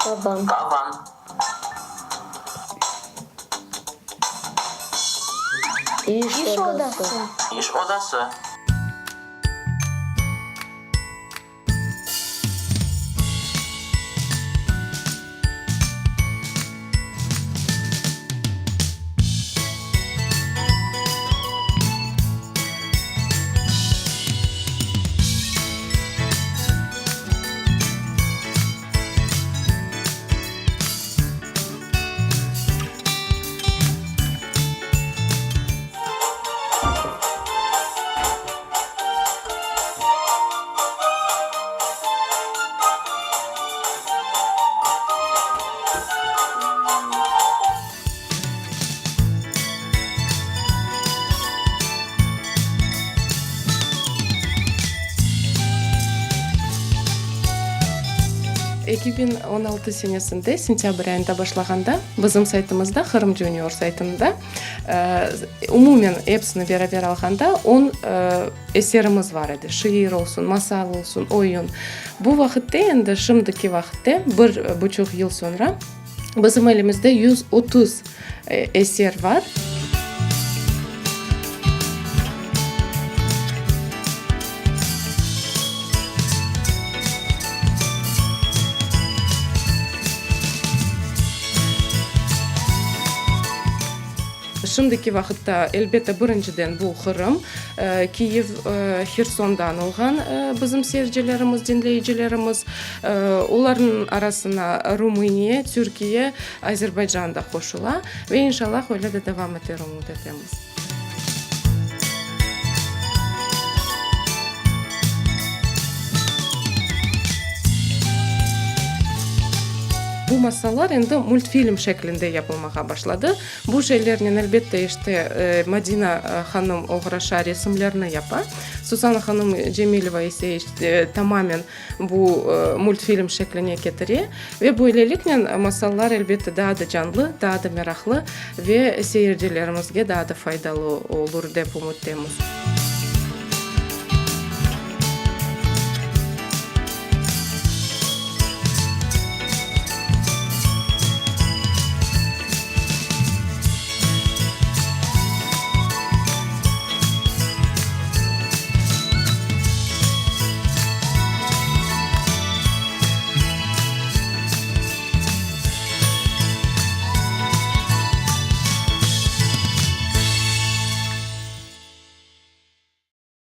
Babam. Tavan. İş odası. İş odası. 2016 senesinde sentâbr ayında başlağanda bizim saytımızda, Qırım Junior saytında, umumen epsini beraber alğanda on eserimiz bar edi, şiir olsun, masal olsun, oyun. Bu vaqıtte endi, şimdiki vaqıtte, bir buçuq yıl soñra, Bizim elimizde 130 eser bar. Şimdiki vaqıtta, elbette, birinciden bu Qırım, Kiyev, Hersondan olğan bizim seyircilerimiz, diñleyicilerimiz. Olarnıñ arasına Rumıniya, Türkiye, Azerbaycan da qoşula ve inşallah öyle de devam eter, ümüt etemiz. Bu masallar endi multfilm şeklinde yapılmağa başladı. Bu şeylernen, elbette, işte, Madina hanım oğraşa, resimlerni yapa. Susana hanım Cemileva ise, işte, tamamen bu multfilm şekline ketire. Ve böyleliknen masallar, elbette, daa da canlı, daa da meraqlı ve seyircilerimizge daa da faydalı olur, dep ümüttemiz.